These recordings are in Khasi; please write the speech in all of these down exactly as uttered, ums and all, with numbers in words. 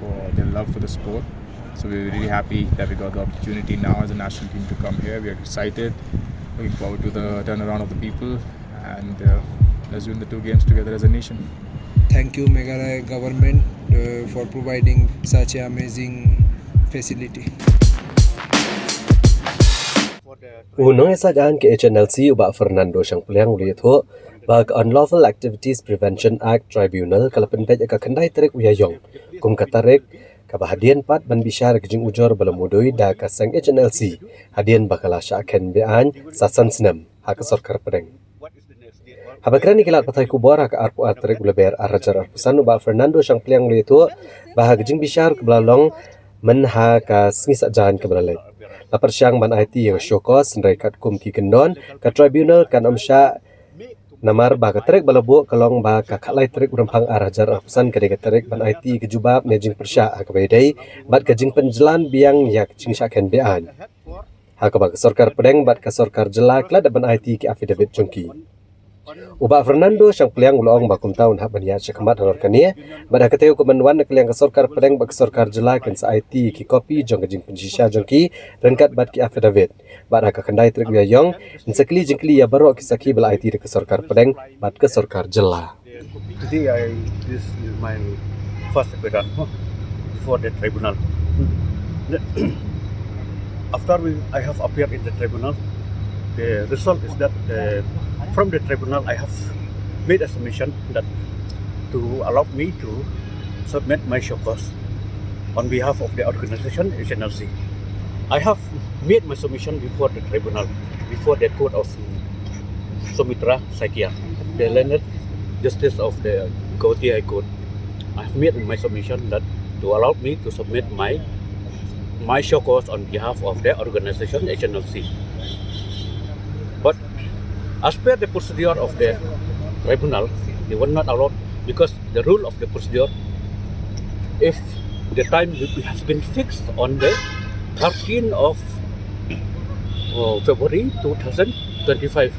for their love for the sport. So we're really happy that we got the opportunity now as a national team to come here. We are excited, looking forward to the turnaround of the people, and uh, let's win the two games together as a nation. Thank you, Meghalaya government, uh, for providing such an amazing facility. U nongïasaid aiñ ka H N L C u Bah Fernando Shangpliang u la ïathuh ba ka Unlawful Activities Prevention Act Tribunal ka la pynbeit ïa ka khyndai tarik u Ïaïong kum ka tarik kaba hadien pat ban bishar ka jingujor ba la mudui da ka seng H N L C hadien ba ka la shah kheiñ be-aiñ sa san snem ha ka sorkar pdeng. Haba kren ïa ki lad pathai khubor ha ka arphew ar tarik u Lber ar hajar arphew san, u Bah Fernando Shangpliang u la ïathuh ba ha ka jingbishar kaba la long mynha ka sngi Saitjaiñ kaba la leit, la pyrshang ban aiti ïa ka show cause, hynrei katkum ki kyndon ka tribunal kan ym shah, namar ba ka tarik ba la buh ka long ba ka khatlai tarik u Rymphang ar hajar arphew san ka dei ka tarik ban aiti ïa ka jubab ne jingpyrshah ha kaba ïadei bad ka jingpynjlan biang ïa ka jingshah kheiñ be-aiñ, ha kaba ka sorkar pdeng bad ka sorkar jylla ka la dep ban aiti ïa ki affidavit jong ki. U Bah Fernando Shangpliang u la ong ba kumta un hap ban ïaid shakhmat halor kane, bad ha katei u kmen wan na ka liang ka sorkar pdeng bad ka sorkar jylla kin sa aiti ïa ki kopi jong ka jingpynshisha jong ki ryngkat bad ki affidavit. Bad ha ka khyndai tarik u Ïaïong yn sa kylli jingkylli ïa baroh ki sakhi ba la aiti da ka sorkar pdeng bad ka sorkar jylla. Today I, this is my first appearance, huh, before the tribunal. After we, I have appeared in the tribunal, the result is that the, from the tribunal I have made a submission that to allow me to submit my show cause on behalf of the organization H N L C. I have made my submission before the tribunal, before the court of Sumitra Saikia, the learned justice of the Guwahati High Court. I have made my submission that to allow me to submit my my show cause on behalf of the organization H N L C. But as per the procedure of the tribunal, they were not allowed because the rule of the procedure, if the time has been fixed on the thirteenth of uh, February two thousand twenty-five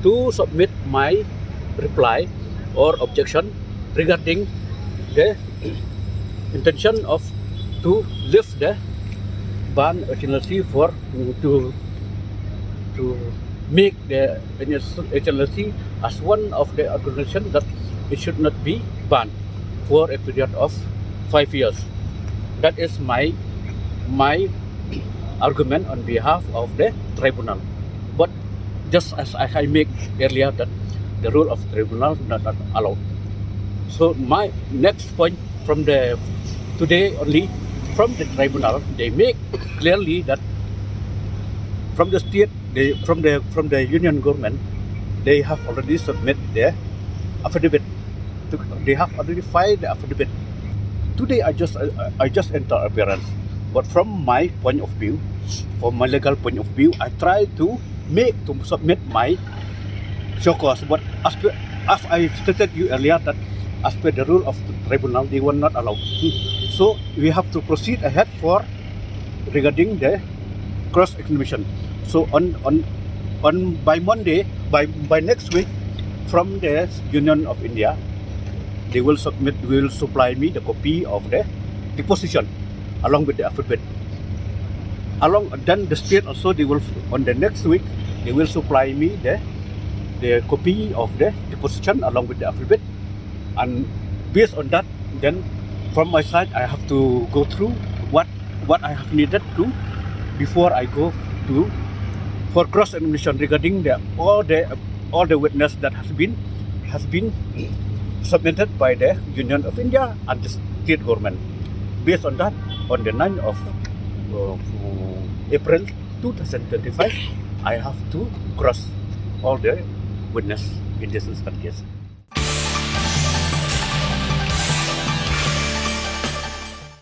to submit my reply or objection regarding the intention of to lift the ban H N L C for to to make the H N L C as one of the organization that it should not be banned for a period of five years. That is my my argument on behalf of the tribunal. But just as I, I make earlier that the rule of tribunal not, not allowed. So my next point from the today only from the tribunal, they make clearly that from the state, they, from the from the union government, they have already submit their affidavit. To, they have already filed the affidavit. Today I just I, I just enter appearance, but from my point of view, from my legal point of view, I try to make to submit my show cause. But as per, as I stated you earlier that as per the rule of the tribunal, they were not allowed. So we have to proceed ahead for regarding the cross examination. So on on on by Monday, by by next week, from the Union of India, they will submit, will supply me the copy of the deposition along with the affidavit. Along then the state also, they will, on the next week, they will supply me the the copy of the deposition along with the affidavit. And based on that, then from my side, I have to go through what what I have needed to before I go to for cross examination regarding the all the all the witness that has been has been submitted by the Union of India and the state government. Based on that, on the ninth of uh, April two thousand twenty-five, I have to cross all the witness in this instant case.